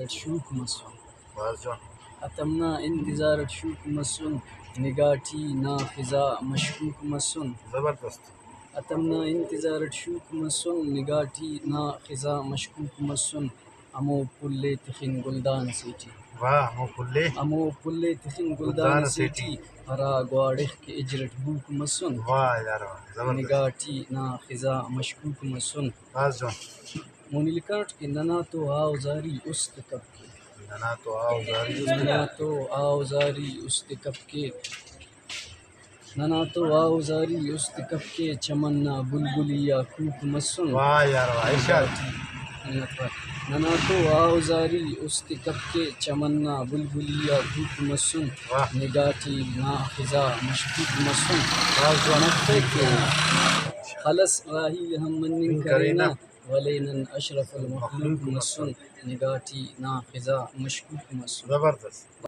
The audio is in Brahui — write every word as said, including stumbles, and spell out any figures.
اٹ شوک مسن۔ بھاز جوان۔ اتم نا انتظار اٹ شوک مسن، نگاہ ٹی نا خضا مشکوک مسن۔ زبردست۔ اتم نا انتظار اٹ شوک مسن، نگاہ ٹی نا خضا مشکوک مسن۔ ہمو پھل ءِ تخن گلدان اسے ٹی۔ واہ، ہمو پھل ءِ۔ ہمو پھل ءِ تخن گلدان گلدان اسے اسے ٹی۔ ٹی، ہرا گواڑخ کہ ہجر اٹ بوک مسن۔ واہ یار واہ، زبردست۔ نگاہ ٹی نا خضا مشکوک مسن۔ بھاز جوان۔ مونی لکھانٹ کہ ننا تو آ و زاری است کپ کے۔ ننا تو آ و زاری است ننا کپ تو آ و زاری است کپ کے۔ ننا تو آ و زاری است کپ کے، چمن نا بلبلی آ کوک مسن۔ واہ یار واہ، ارشاد۔ ننا تو آ و زاری است کپ کے، چمن نا بلبلی آ کوک مسن۔ واہ۔ نگاہ ٹی نا خضا مشکوک مسن۔ بھاز جوان۔ مفے کہ خلس راہی ہم مننگ کرینہ، کرینہ۔ ولے نن اشرف المخلوق مسن۔ نگاہ ٹی نا خضا مشکوک مسن۔ زبردست۔